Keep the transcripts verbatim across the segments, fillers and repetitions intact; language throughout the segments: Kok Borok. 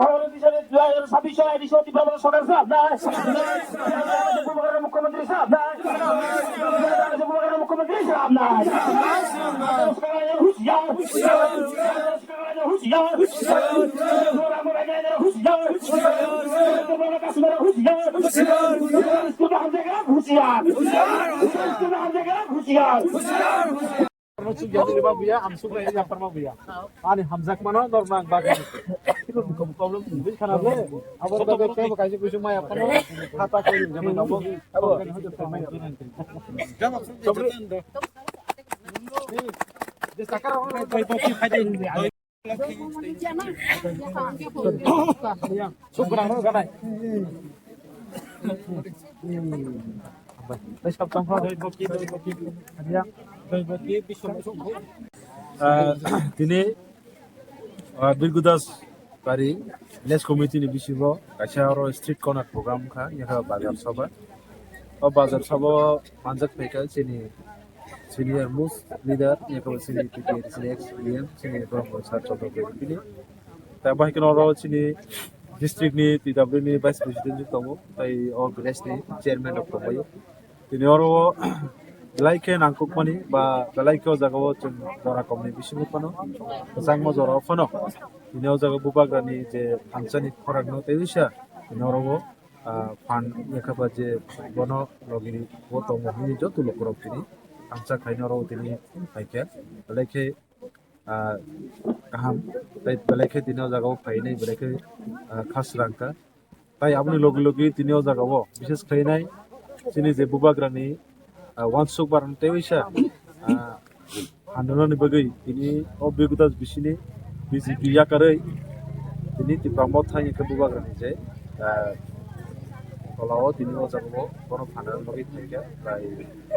পরবর্তী সালে দুই হাজার ছাব্বিশ সালে এডিশন ত্রিপুরা সরকার সাহেব নাই। বুবাগরা মুখ্যমন্ত্রী সাহেব নাই। বুবাগরা মুখ্যমন্ত্রী সাহেব নাই। হুঁশিয়ার। হুঁশিয়ার। হুঁশিয়ার। হুঁশিয়ার। Ani hamjakmano norma ang bagwi. Bini khana le, abo bagwi tebo kaisa kuisu maya phano khata koi jama nabo. Sukrang no ganai. Tei sab tongkha. Ah, tini, ah, Birgudas Bari village committee ni bisingo kaisa oro street corner program wngkha, yakha bazar sabha. O bazar sabha o manjak phaikha chini senior most leader, yakha chini P T A, chini ex D M, chini Brahma Sir Chandra Bey. Tei abo hai kheno oro chini district ni T W ni vice president tongo, tei o village ni chairman rok tongo. Tini oro belai khe nangkukmani ba belai khe o jaga o chwng jora kom ni bisingo phano, kwchangma jora o phano tini o jaga bubagra ni je thansa ni khorang no tei uisa tini oro o, ah, phan yakha ba je bono logi bo tongo hwnwi joto lukurok tini thansa khaino oro o tini phaikha, belai khe ah, kaham. Tei belai khe tini o jaga o phainai belai khe, ah, kha srang kha. Tei aboni logi logi tini o jaga o bises khlainai chini je bubagra ni, ah, uansuk barang tei uisa, ah, handrumnani bagwi tini o Birgudas bisini B J P yakarwi tini Tipra Motha hwnwi khe bubagra ni je, ah, tola o tini o jaga o bono phanani bagwi phaikha bai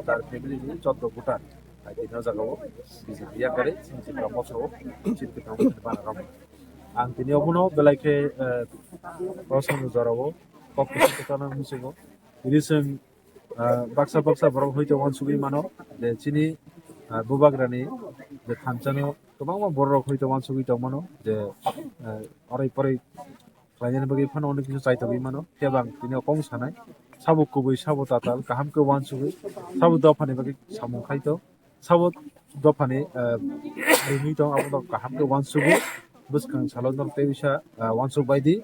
tar family ni choddo voter. Hai tini o jaga o B J P yakarwi chini Tipra Motha o chini Tipra Motha ni bana rok. Ang tini obono belai khe, eh, rosong ni jora o kok kusu kwchana muchungo. Tini chwng, eh, baksa baksa borok hoi to uansugwi mano je chini, eh, bubagra ni je thansa no kwbangma borok rok hoi to uansugwi tong mano je, eh, oroi poroi khlainani bagwi phano onek kisa chaitogwi mano. Phiya bo ang tini o kok sanai, sabo kubui, sabo tatal, kaham khe uansugwi, sabo dophani bagwi samung khai to, sabo dophani, eh, rimwi tong, abo no kaham khe uansugwi, bwskang salo norok tei uisa, eh, uansuk bai di.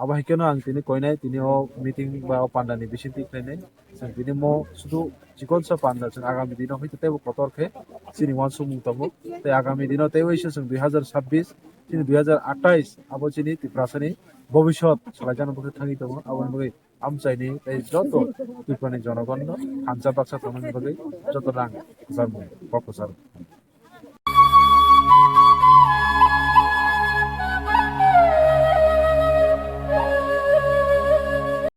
Abo hai kheno ang tini koinai, tini o meeting ba o panda ni bisingtwi khlainai. Chwng tini mo sudu chikonsa panda, chwng agami dino hoi tei bo kotor khe chini uansukmung tongo. Tei agami dino tei uisa chwng dui hazar sabbish, chini dui hazar atais abo chini Tiprasani bobisot salaijakna bagwi thangwi tongo. Aboni bagwi amchaini tei joto Tripurani jonogonno thansa baksa tongmani bagwi joto rang kwcharmung kok kwcharo.